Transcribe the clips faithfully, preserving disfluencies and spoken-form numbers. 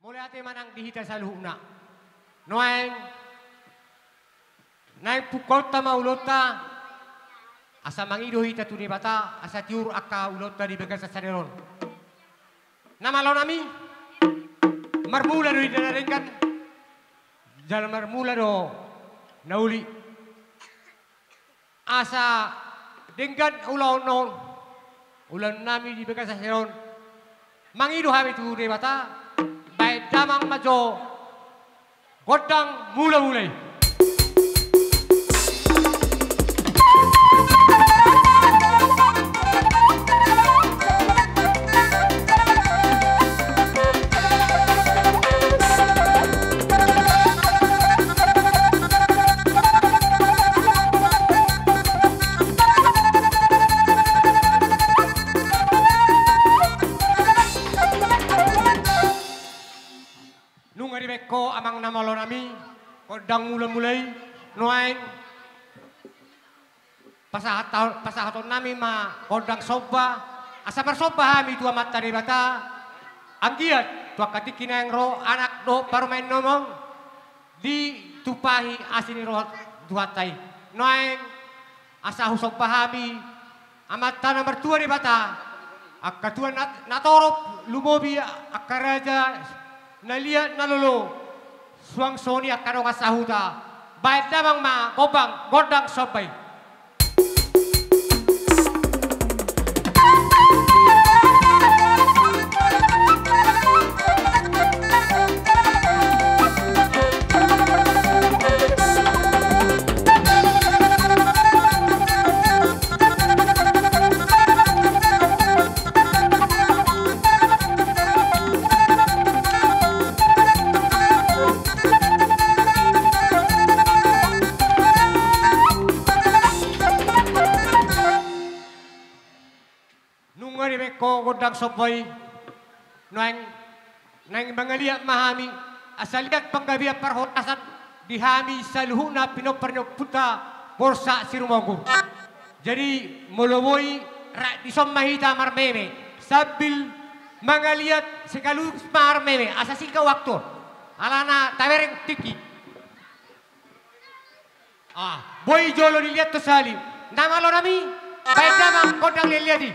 Mauliate ma nang di hita saluhutna. Nuaeng naeng pungkaonta ma ulaonta, asa mangido hita tu Debata asa tiur angka ulaonta di bagasan sadari on. Na malo nami, marmula do inda na denggan, jala marmula do na uli. Asa denggan ulaon on, ulaon nami di bagasan sadari on, mangido hami tu Debata, baen damang ma jo gondang mula-mula i. Nunga dibaen ho amang na malo nami gondang mula-mula i, nuaeng pasahat-, pasahaton nami ma gondang somba, asa marsomba hami tu Amanta Debata, anggiat tu angka tingki naeng ro anak dohot parumaen ni on ditumpahi asi ni roha ni Tuhanta i. Nuaeng asa husomba hami Amanta na martua Debata, angka tua na, na torop, lumobi angka raja na liat na lolo, suang songon i angka dongan sahuta. Baen damang ma gombang gondang somba i. Nunga dibaen ho gondang somba i, nuaeng naeng mangaliat ma hami, asa liat panggabean parhorasan di hami saluhutna pinompar ni ompunta Borsak Sirumogur. Jadi molo boi, rap dison ma hita marmeme sambil mangaliat sekaligus marmeme, asa singkat waktu on alana tabereng tingki. Ah, boi jolo diliat tu sali. Na malo nami, baen damang gondang liat-liat i.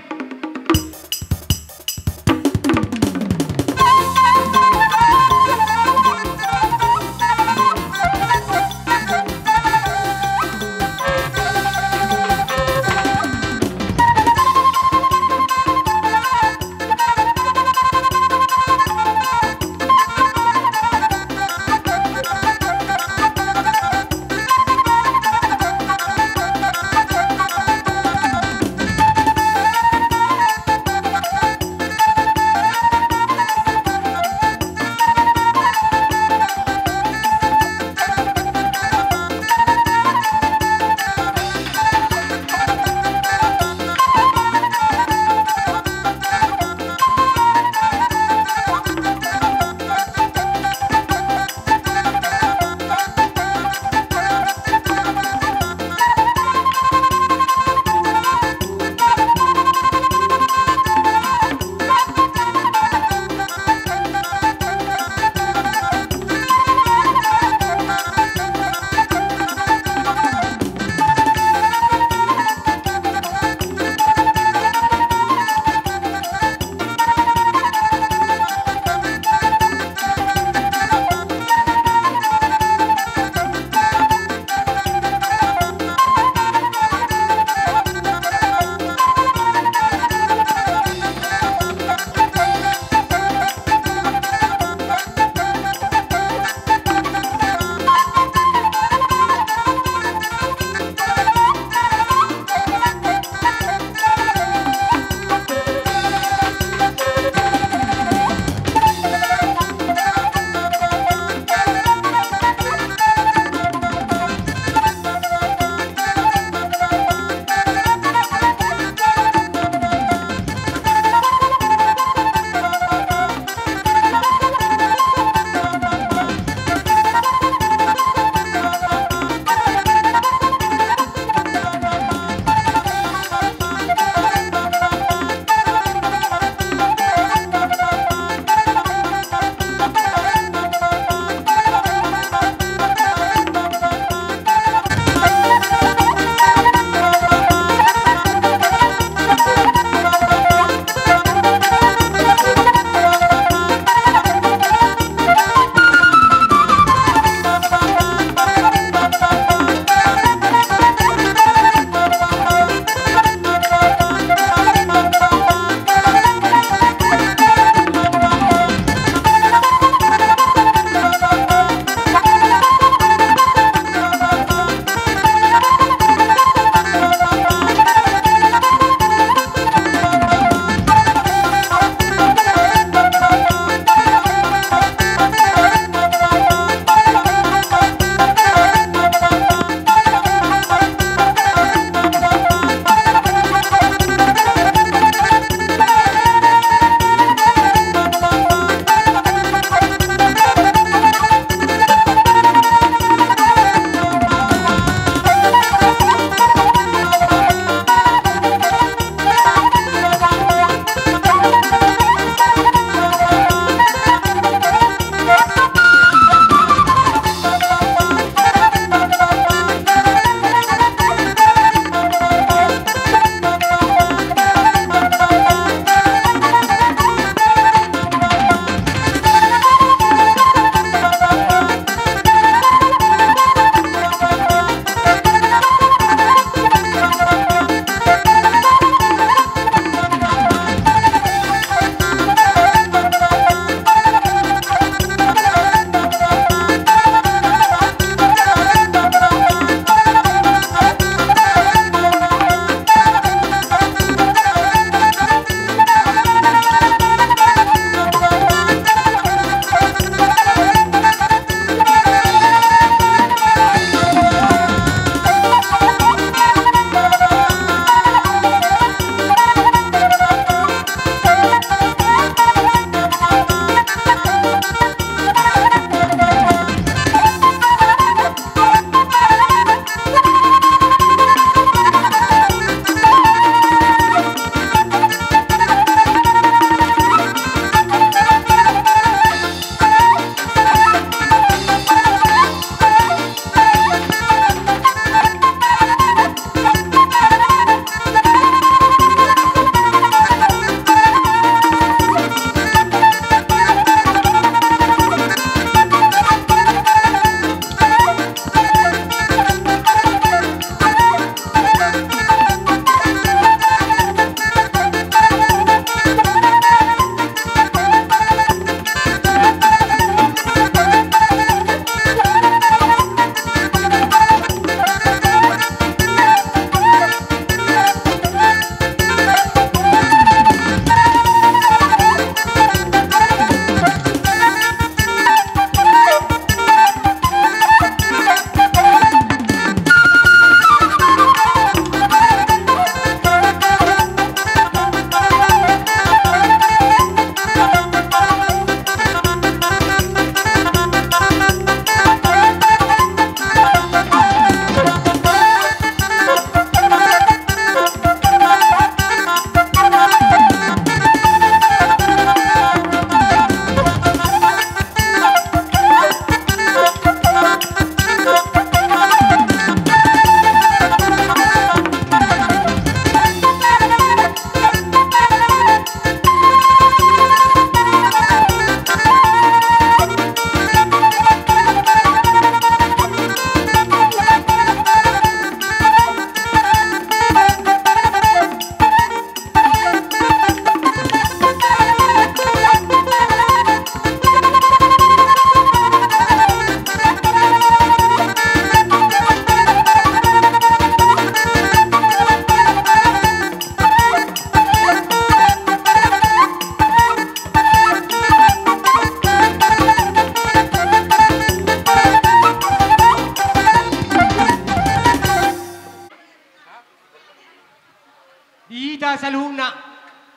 saluhutna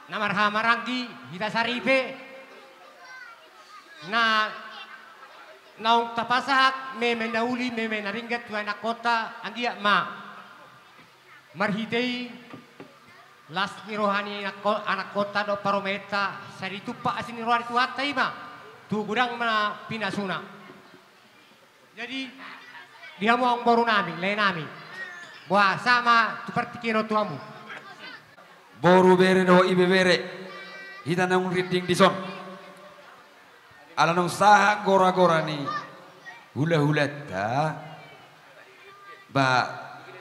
na marhahamaranggi hita saripe, na naung tapasahat meme na uli, meme na denggan tu anakkonta, anggiat ma marhite i las ni roha ni anakko-, anakkonta dohot parumaenta sai ditumpak asi ni roha ni Tuhanta, i ma tu godang ma pinasuna. Jadi, di hamu amang boru nami, lae nami, boha, sahat ma tu partingkian on tu hamu. Boru, bere dohot ibebere, hita naung rinding dison, ala naung sahat goragora ni hulahulanta, ba,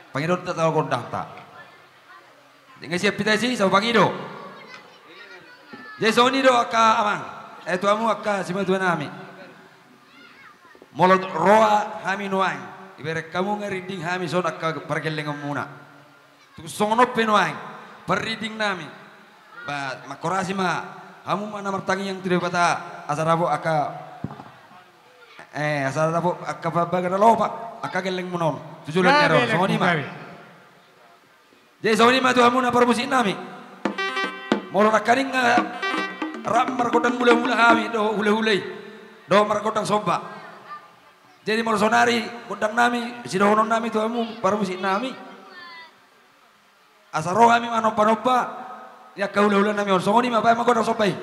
pangidoanta tu gondangta. Denggan siap hita disi, saut pangido. Jadi songon i do angka amang, eh, tu hamu angka simatua nami. Molo roa hami nuaeng, ibereng hamu nunga rinding hami songon angka pargellengonmuna. Tung songon on pe nuaeng parrinding nami, ba, manghorasi ma, hamu ma na martangiang tu Debata asa dapot angka, eh, asa dapot angka pambaga na lopak angka gellengmuna on tu joloan ni ari on. Songon i ma. Jadi songon i ma tu hamuna parmusik nami. Molo nangkaning, eh, rap margondang mulahula hami dohot hulahula i, dohot margondang somba. Jadi molo sonari gondang nami, sidohonon nami tu hamu parmusik nami, asa ro hami manombanomba di angka hulahula nami on. Songon i ma, baen ma gondang somba i.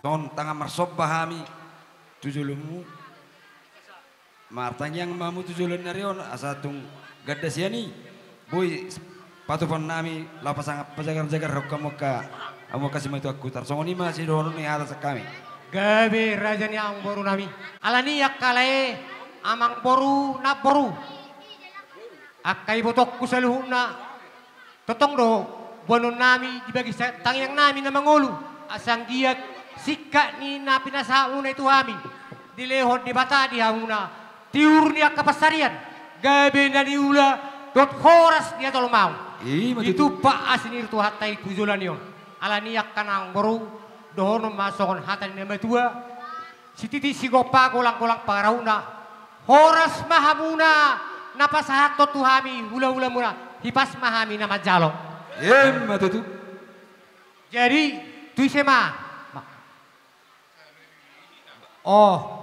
Songon tangan marsomba hami tu jolomu. Martangiang ma hamu tu joloan ni ari on asa tung ganda sian i boi patupaonnami laho pasangap pajagarjagar hamu angka, hamu angka simatuangku. Tarsongon i ma sidohonon ni hata sian hami. Gabe raja ni amangboru nami. Alani i angka lae, amangboru, namboru, angka ibotongku saluhutna, tongtong do boanonnami di bagas tangiangnami na mangolu, asa anggiat singkat ni na pinasahatmuna i tu hami dilehon Debata di hamuna tiur ni angka pansarian, gabe na niula dohot horas di joloan. I ma tutu. Ditumpak asi ni roha ni Tuhanta i tu joloan ni on. Alani i angka amangboru, dohonon ma songon hata ni na matua: Sititi sigompa, golanggolang pangarahutna. Horas ma hamuna na pasahathon tu hami hulahulamuna, hipas ma hami na manjalo. I ma tutu. Jadi, tu ise ma? Oh.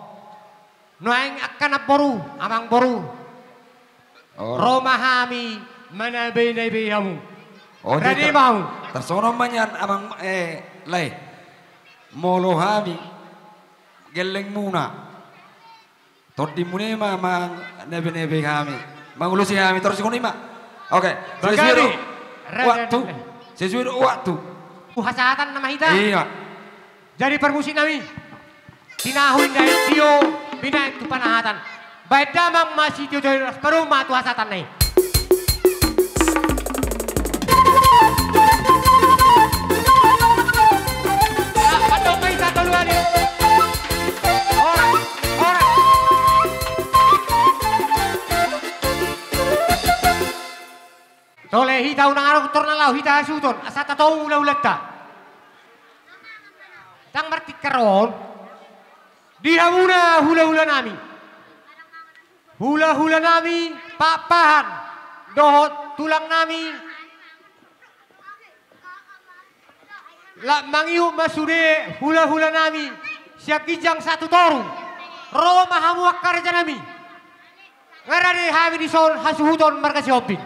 Nuaeng angka namboru, amangboru. Oh. Ro ma hami manabenabe hamu. Oh, rade ma hamu. Tarsongon on ma nian amang, eh, lae. Molo hami gellengmuna, tondimuna i ma manabenabe hami, mangulosi hami, torus songon i ma. Oke. Bagari. Sesuai do waktu. Sesuai do waktu. Tu hasahatan nama hita. Iya. Jadi parmusiknami, tinahu indahan tio, binahen tu panahatan. Bahen damang ma sitiotio, padomu ma tu hasahatanna i. Pandok ma hita tolu hali. Horas, horas. Tole hita unang adong tor na laho hita hasuhuton asa tatomu hulahulanta. Ndang martingkar on. Di hamuna hulahulanami, hulahulanami Pakpahan dohot tulangnami Lak Mangihut ma sude hulahulanami sian ginjang sahat tu toru. Ro ma hamu angka rajanami. Nga rade hami dison hasuhuton marga Sihombing.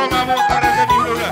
Mangabo haraja ni hulahula.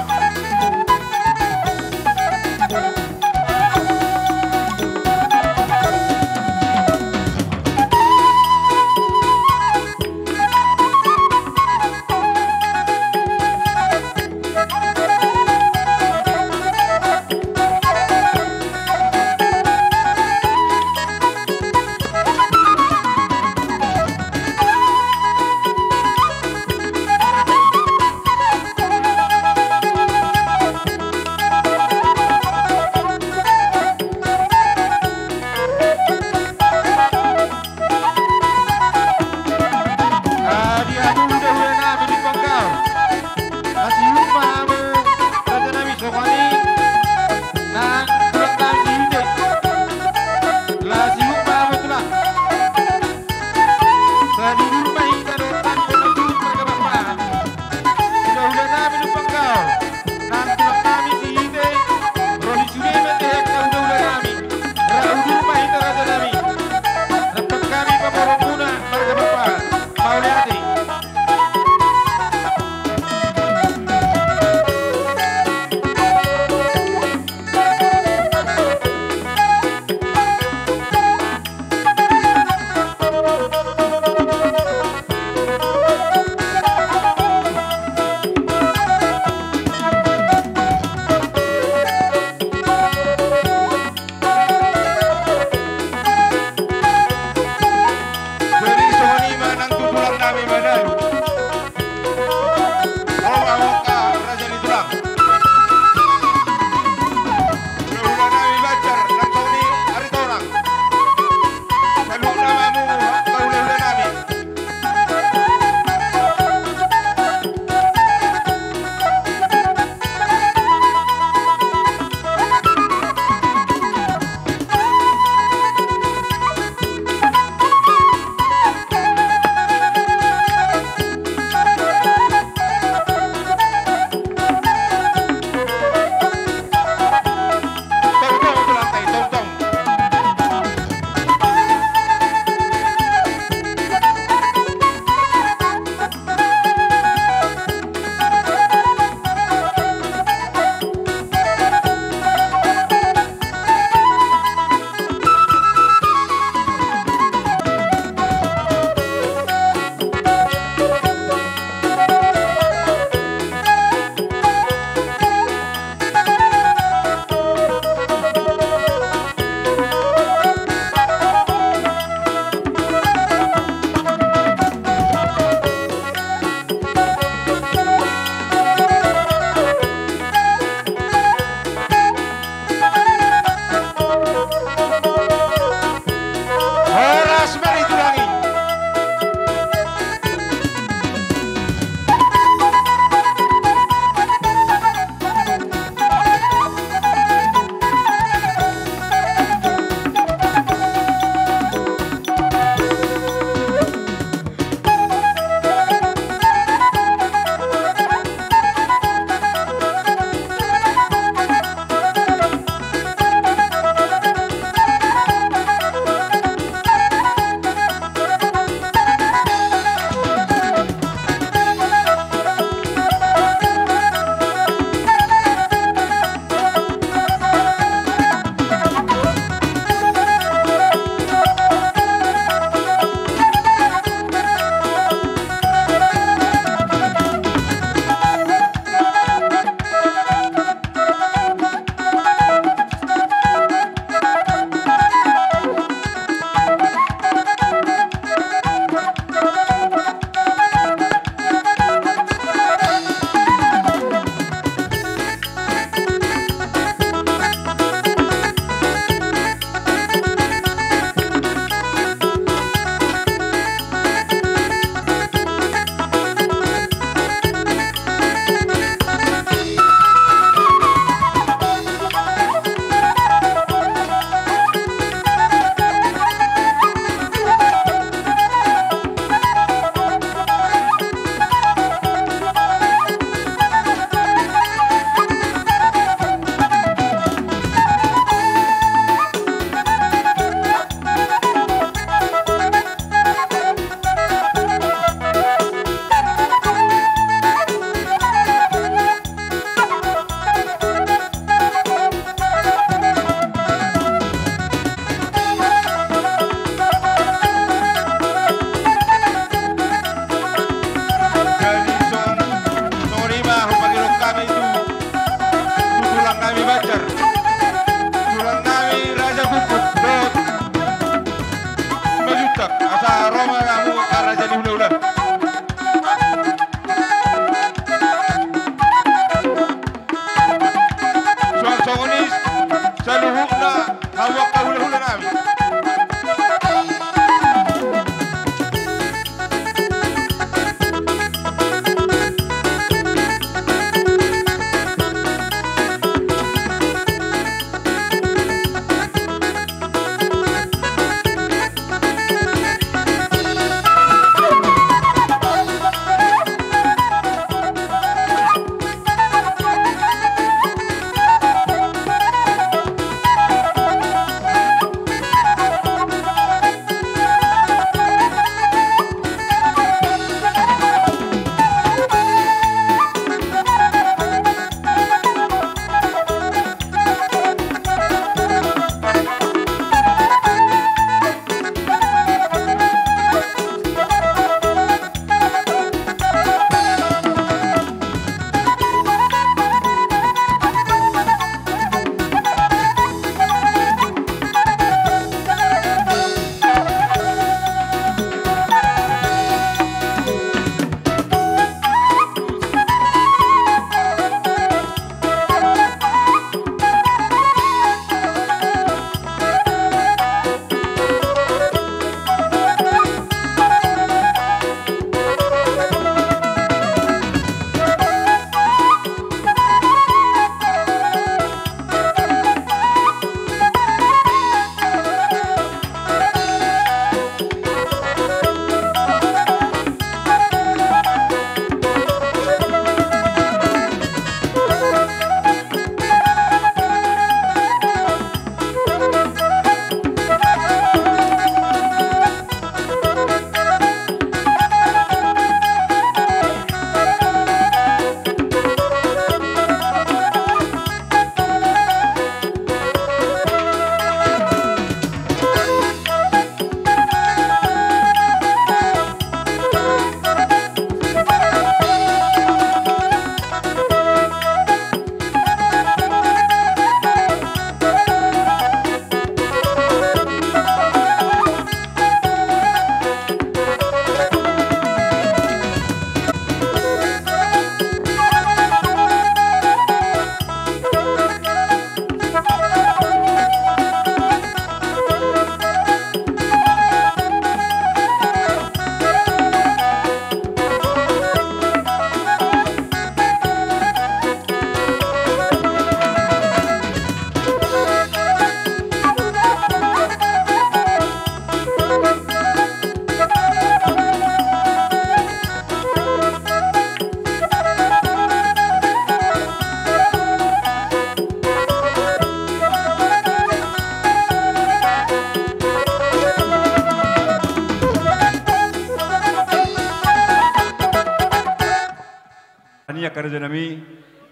Ni angka raja nami,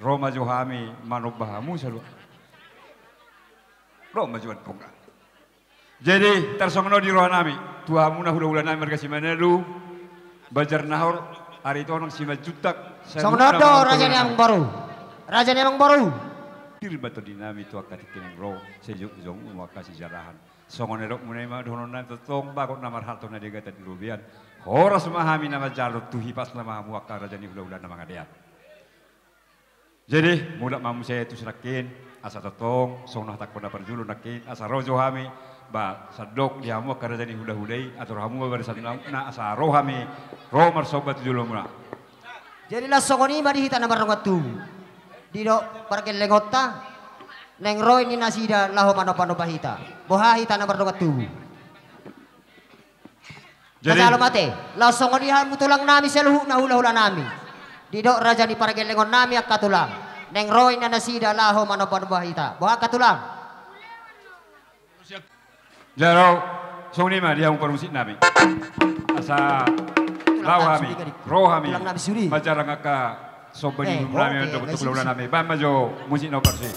ro ma jo hami manomba hamu saluhut. Ro ma jo antong. Jadi tarsongon on di roha nami tu hamuna hulahula nami marga Simanadu, Banjar Nahor, Aritonang, Simanjuntak. Songon on do raja ni amangboru. Raja ni amangboru. Tir ma tondi nami tu angka tingki naeng ro, sai jongjong hamu angka sijarahan. Songon na nidokmuna i ma dohonon nami tongtong, bagot na marhalto na di agatan di robean. Horas ma hami na manjalo, tu hipasna ma hamu angka raja ni hulahula na mangadean. Jadi mulak ma muse tusi nangkin, asa tongtong songon na hatangkon na parjolo nangkin, asa ro jo hami. Ba sandok di hamu angka raja ni hulahula i, atur hamu ma barisan na, asa ro hami ro marsomba tu jolomuna. Jadi laos songon i ma di hita na mardongan tubu. Didok pargellengonta, naeng ro ninna nasida laho manombanomba hita. Boha hita na mardongan tubu? Jadi, jalo ma ate, laos songon i hamu tulang nami saluhutna hulahula nami. Didok raja ni pargellengon nami angka tulang, naeng ro ninna nasida laho manombanomba hita. Boha angka tulang? Jalo, songon i ma di hamu parmusik nami. Asa laho hami, ro hami manjalang angka somba ni hulahula nami, baen ma jo musik na parsi.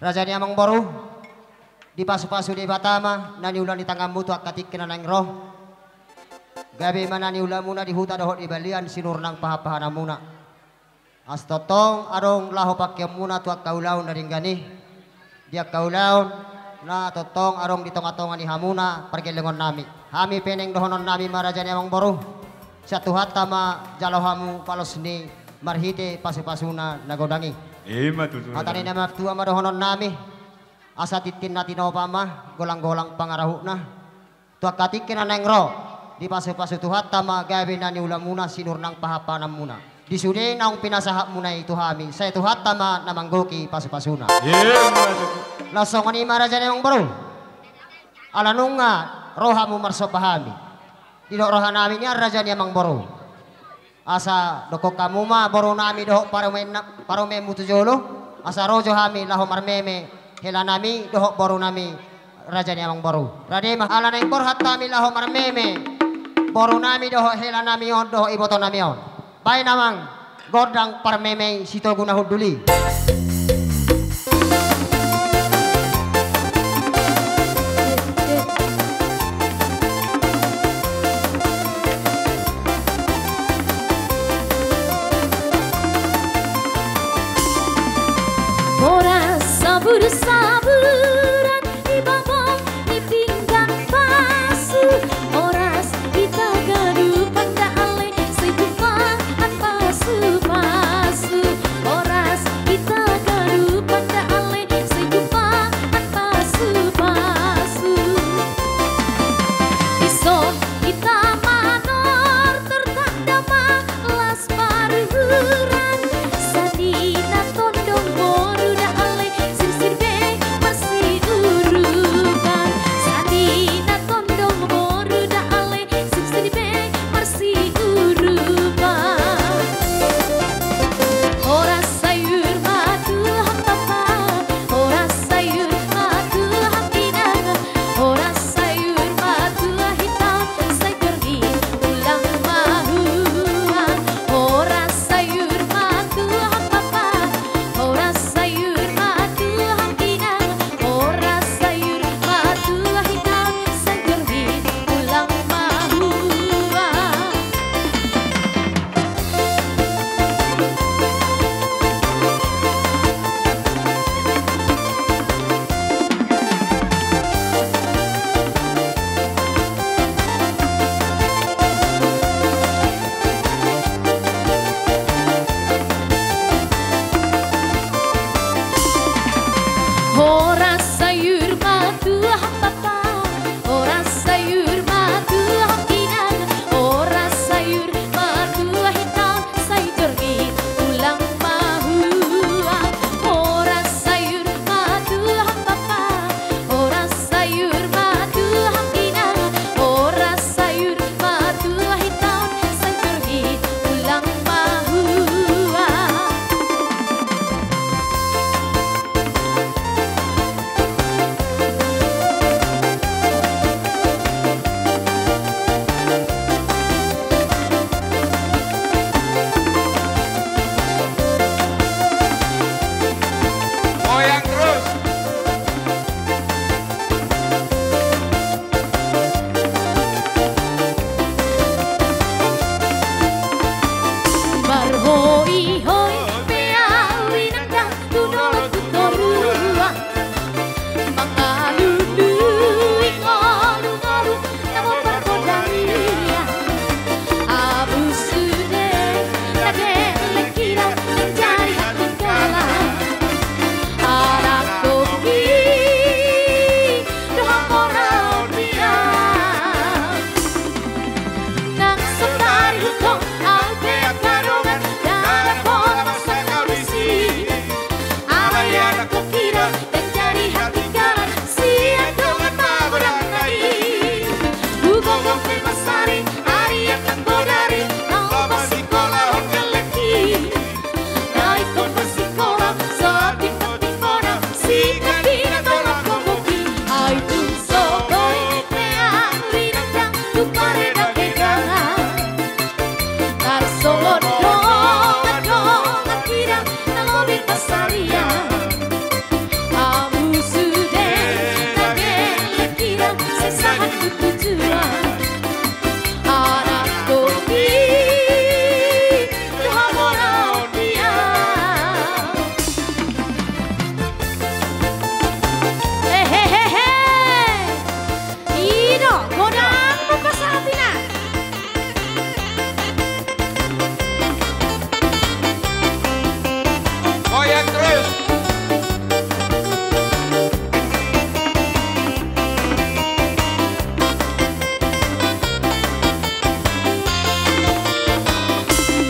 Raja ni amangboru, dipasupasu Debata ma na niula ni tanganmu tu angka tingki na naeng ro. Gabe ma na niulamuna di huta dohot di balian sinur nang pahanpahananmuna. Asa tongtong adong laho pangkeonmuna tu angka ulaon na denggan i, di angka ulaon na tongtong adong di tongatonga ni hamuna pargellengonnami. Hami pe naeng dohononnami ma raja ni amangboru, sian Tuhanta ma jalo hamu balos ni marhite pasupasuna na godang i. Ima tutu. Hata ni na martua ma dohononnami, asa tintin na tinopa ma golanggolang pangarahutna. Tu angka tingki na naeng ro, dipasupasu Tuhanta ma gabe na niulamuna sinur nang pahanpahananmuna. Di sude naung pinasahatmuna i tu hami, sai Tuhanta ma na manggohi pasupasuna. Ima tutu. Laos songon i ma raja ni amangboru. Ala nunga ro hamu marsomba hami, didok rohanami nian raja ni amangboru, asa dokkon hamu ma borunami dohot parumaenna-, parumaenmu tu jolo, asa ro jo hami laho marmeme helanami dohot borunami raja ni amangboru. Rade ma ala naeng borhat hami laho marmeme borunami dohot helanami on dohot ibotonami on. Baen amang gondang parmeme i Sitogu na hundul i. Boras sabur-saburan di babo ni pinggan pasu, boras hita gadupan da ale sai jumpaan pasu-pasu, boras hita gadupan da ale sai jumpaan pasu-pasu. Dison hita manortor tanda ma las paruhuran, sandina tondong boru da ale sirsir be marsi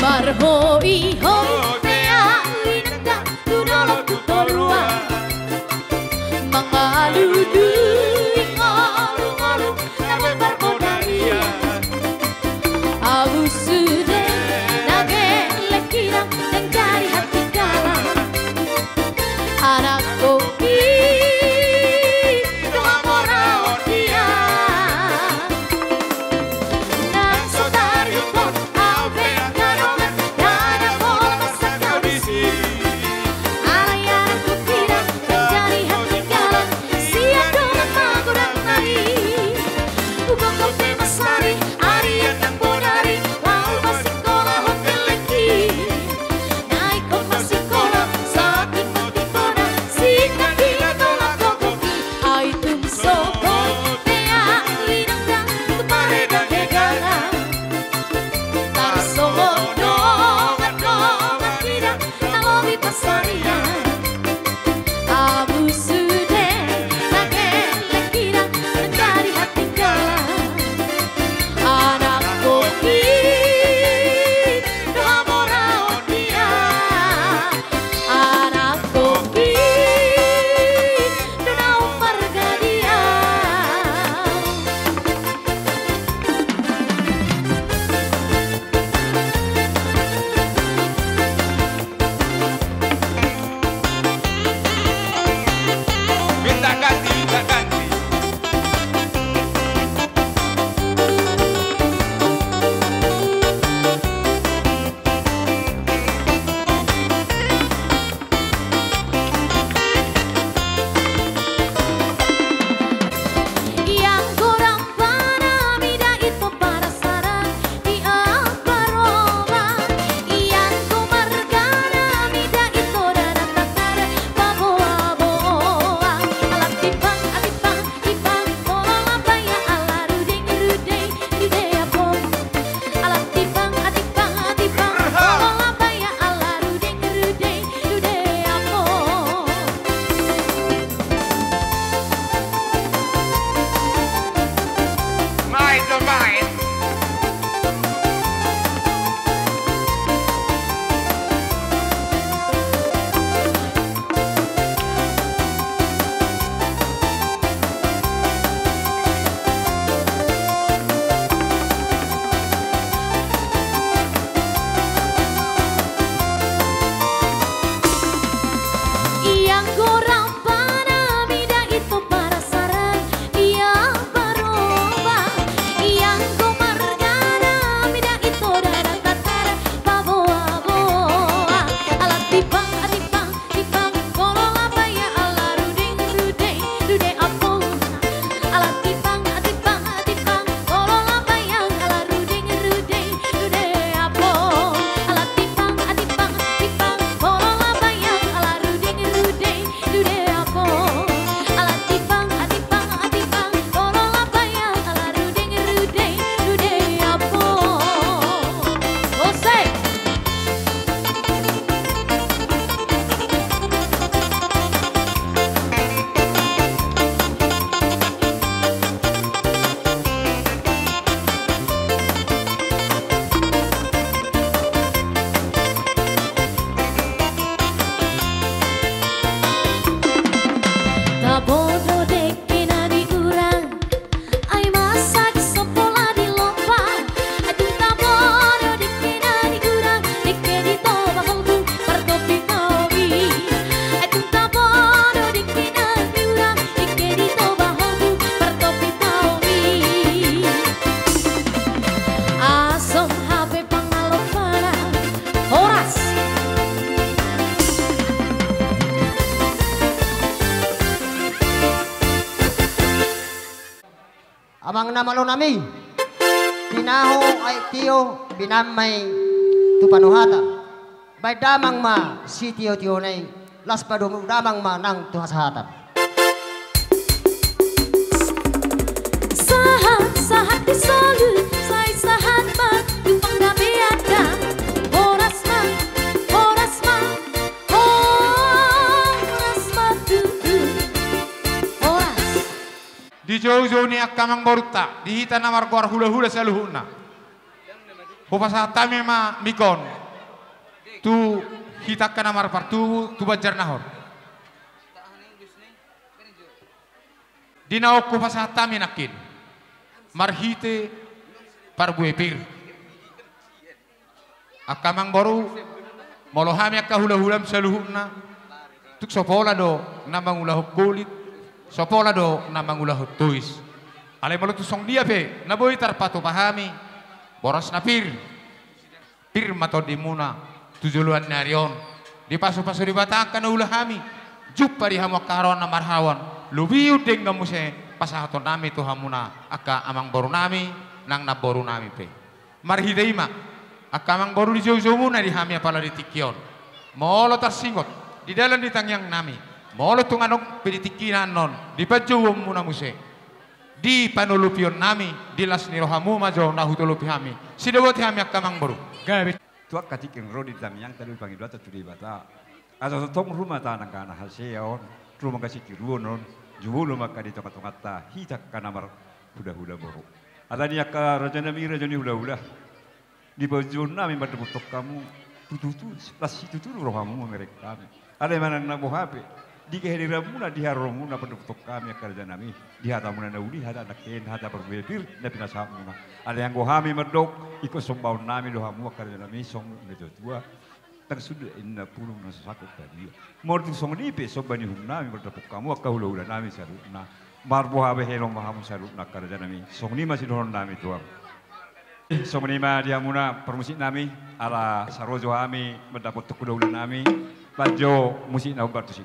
Marhoi ho pe ahu inanta tu dolok tu toruan, mangalului ngolungolu na mambar modal ia. Ahu sude na gelleng hira, ndang jadi hatinggalan. Anakkonhi do hamoraon ia. Nang so tarihut ahu pe na dongan, ndada pola pansat ahu disi. Alai anakkonhi do ndang jadi hatinggalan sian dongan magodangna i. Hugokhon pe mansari arian nang bodari, laho masingkola ho gellengki. Na ingkon masingkola satimbo-timbona, singkat hina tolap gokhonhi. Ai tung so boi pe ahu inanta tu paredahedahan, tarsongon dongan-dongan hira na lobi pansarian. Ahu sude na gelleng hira, ndang jadi hatinggalan. Anakkonhi do hamoraon ia. Anakkonhi do na ummarga dia. Minta ganti, minta ganti. Ianggo rampa na mida ito parasaran, ianggo marga na mida ito dalan tatar, paboa-boa. Ala timbang, ala timbang, timbang, molo lambai ala rudeng, rudeng, rudeng ampong. Ala timbang, ala timbang, ala timbang, molo lambai ala rudeng, rudeng, rudeng ampong. Main do main. Ianggo rampa na mida ito parasaran, ia paroba. Ianggo marga na mida ito dalan tatar, paboa-boa. Ala timbang, ala timbang, timbang, molo lambai ala rudeng, rudeng, rudeng ampong. Ala timbang, ala timbang, ala timbang, molo lambai ala rudeng, rudeng, rudeng ampong. Ala timbang, ala timbang, timbang, molo lambai ala rudeng, rudeng, rudeng ampong. Ala timbang, ala timbang, ala timbang, molo lambai ala rudeng, rudeng, rudeng ampong. Ose. Tabo do dengke na niula, ai masak so pola dilompa. Ai tung tabo do dengke na niula, dengke di Toba Holbu, partopi taon i. Ai tung tabo do dengke na niula, dengke di Toba Holbu, partopi taon i. Asong hape pangalompana. Horas. Amang na malo nami, tinahu aek tio pinamai tu panuhatan. Baen damang ma sitio-tio na i, laos padomu damang ma nang tu hasahatan. Sahat, sahat di solu, sai sahat ma tu panggabean da. Horas ma, horas ma, horas. Joujou ni angka amangborunta di hita na margoar hulahula saluhutna. Hupasahat hami ma mic on tu hita angka na marpartubu tu Banjarnahor. Di na on hupasahat hami nangkin marhite parbue pir. Angka amangboru, molo hami angka hulahulam saluhutna, tung so pola do na mangulahon kulit, so pola do na mangulahon tois. Alai molo tung songon dia pe na boi tarpatupa hami, boras na pir, pir ma tondimuna tu joloan ni ari on. Dipasupasu Debata angka na ulaon hami, jumpa di hamu angka haroro na marhaoan, lobi undenggan muse pasahaton nami tu hamuna angka amangboru nami nang namboru nami pe. Marhite i ma, angka amangboru, di joujoumuna di hami apala di tingki on. Molo tarsingot di dalan ni tangiang nami, molo tung adong pe di tingkina annon di panjouonmuna muse, di panolopion nami, di las ni rohamu ma jo na hutolopi hami. Sidoboti hami angka amangboru. Gabe. Tu angka tingki on ro di tangiangta do di pangidoanta tu Debata. Asa tongtong ro ma tangan angka na hasea on, ro ma angka sitiruon on, jumolo ma angka di tongatonganta hita angka na marhulahula boru. Ala ni i angka raja nami, raja ni hulahula, di panjouon nami mandapothon hamu, tutu, las situtu do rohamu mamereng hami. Alai manang na boha pe di kehadiranmuna di haroromuna mandapothon hami angka raja nami, di hatamuna na uli, hata na kehen, hata parbue pir na pinasahatmuna. Alai anggo hami mandok, ingkon sombaon nami do hamu angka raja nami, songon na tuatua. Ndang suda inna pulung na so sangkot badia. Molo tung songon i pe somba ni uhum nami mandapothon hamu angka hulahula nami saluhutna. Marboha be helo ma hamu saluhutna angka raja nami. Songon i ma sidohonon nami tu hamu. Songon i ma di hamuna parmusik nami, ala sarojo hami mandapothon hulahula nami. Baen jo musik na hombar tusi.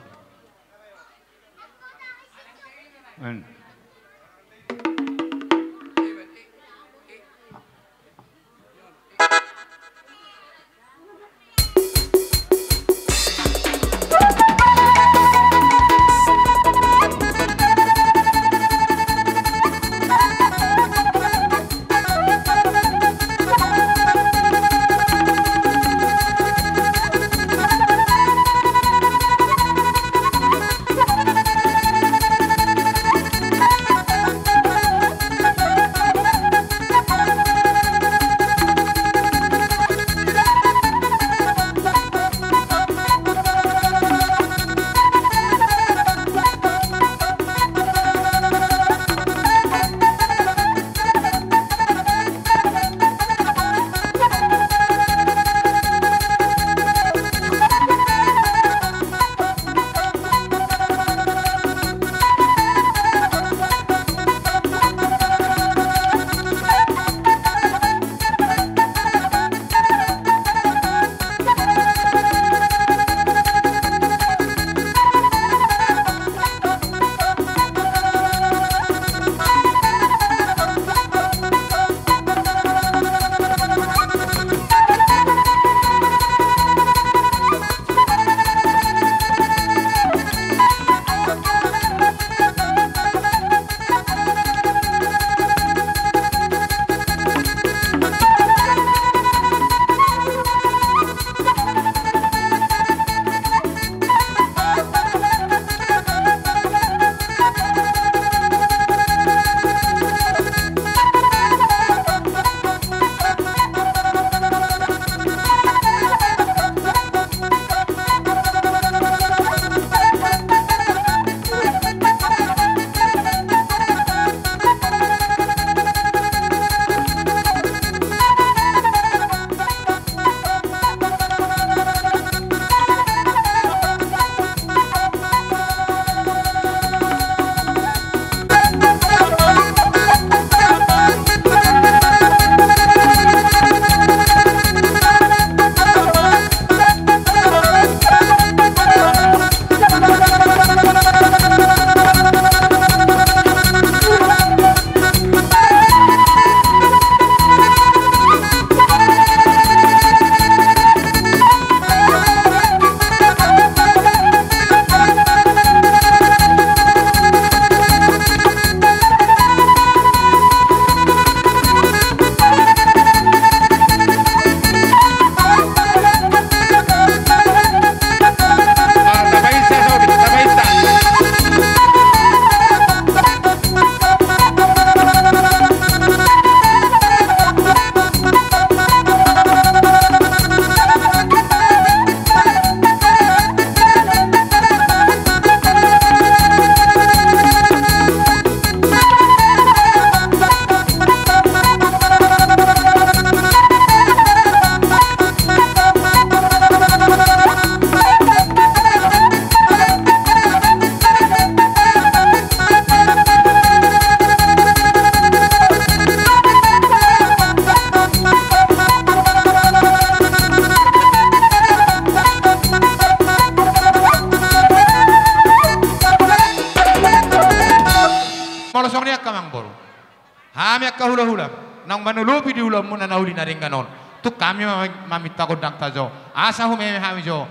Hami angka hula-hula naung manolopi di ulaonmuna na uli na denggan on, tung hami ma-, maminta gondang ta jo asa humeme hami jo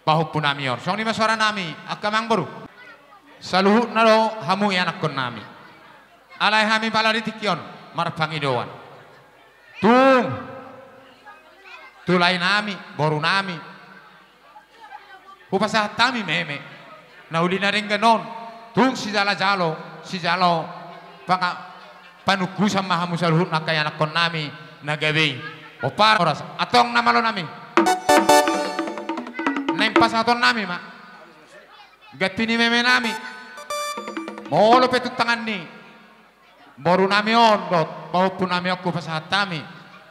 pahompunami on. Songon i ma soaranami angka amangboru. Saluhutna do hamu ianakkonnami. Alai hami pala di tingki on marpangidoan. Tung tu laenami, borunami, hupasahat hami meme na uli na denggan on. Tung sijalo-jalo, sijalo panga-, panungkusan ma hamu saluhutna angka ianakkonnami na gabe i. Pomparan horas, antong na malonami, naeng pasahatonnami ma ganti ni memenami. Molo pe tung tangan ni borunami on dohot pahompunami on hupasahat hami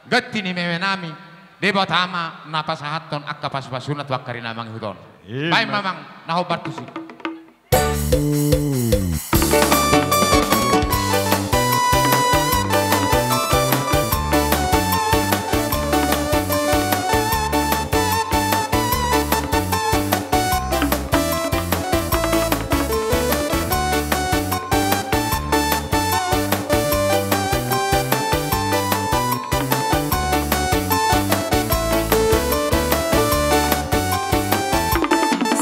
ganti ni memenami, Debata ma na pasahathon angka pasu-pasuna tu angka ari na mangihut on. Ima. Baen ma amang na hombar tusi.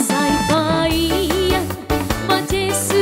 Sai paia ma Jesus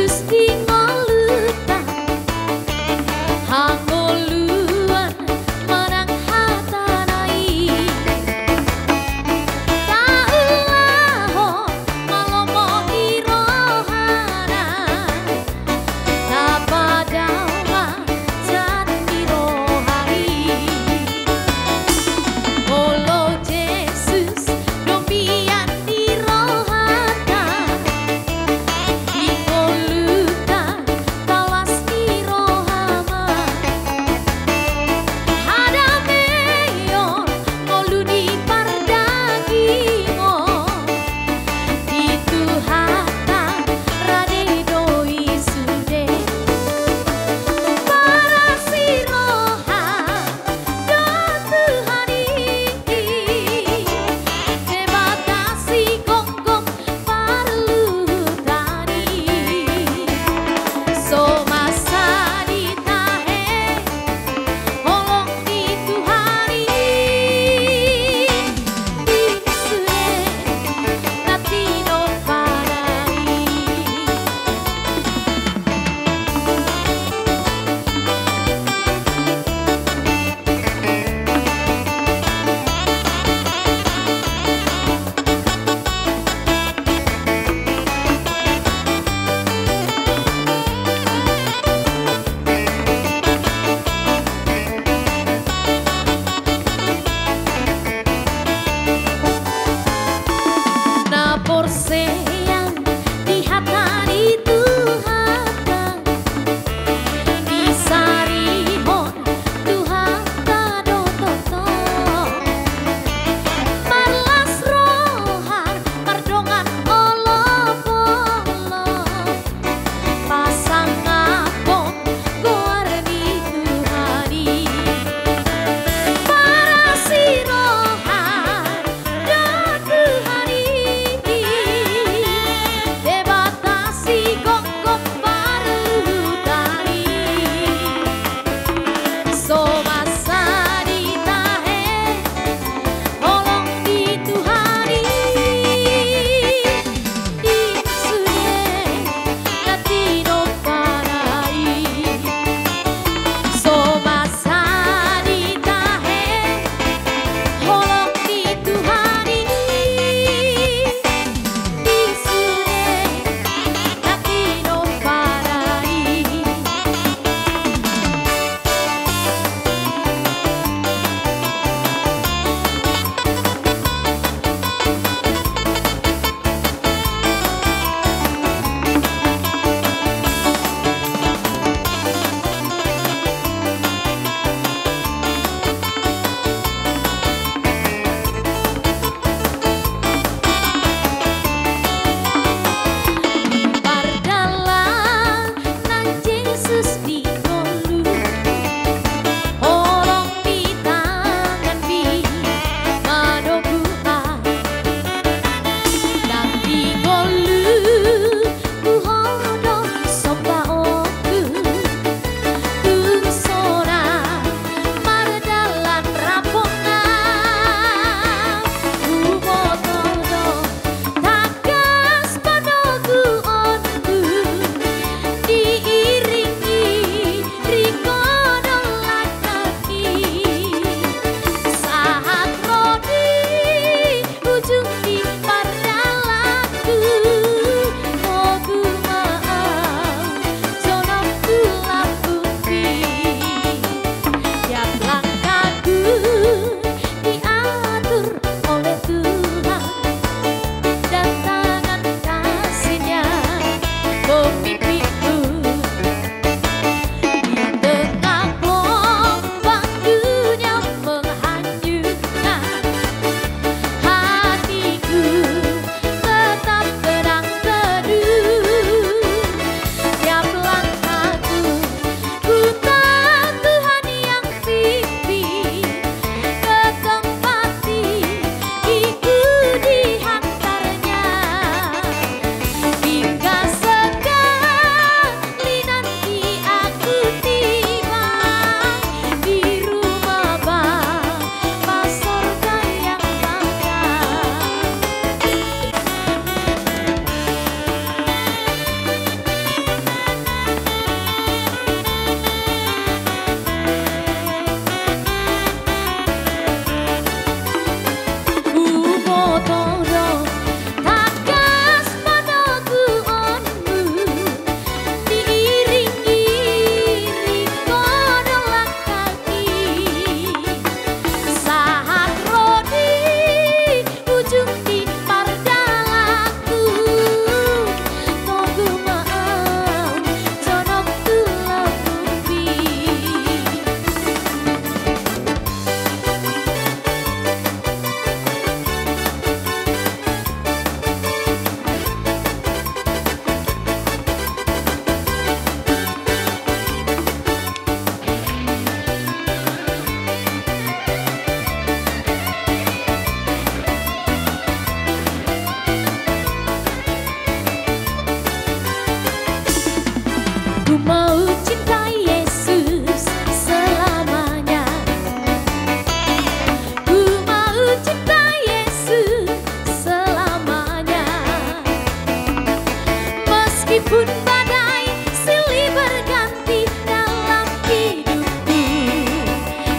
Meskipun badai silih berganti dalam hidupku,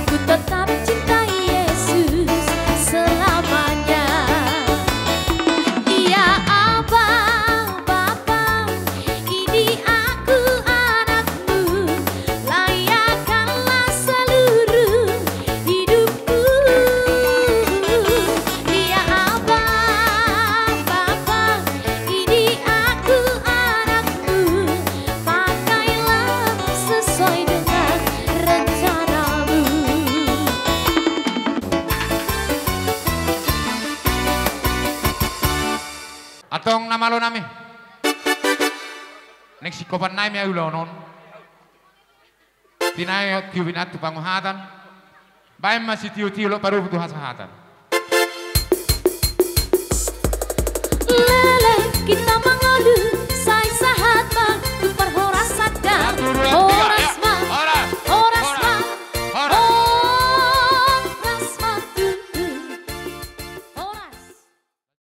ku tetap cintai Yesus selamanya. Ya Aba, Bapa, ini aku anakmu, layakkanlah seluruh hidupku. Ya Aba, Bapa, ini aku anakmu, pakailah sesuai dengan rencanamu. Antong na malo nami, naeng singkopan nami ma ulaon on. Tinae tiop inna tu panguhatan. Baen ma sitiotio dohot parupu tu hasahatan.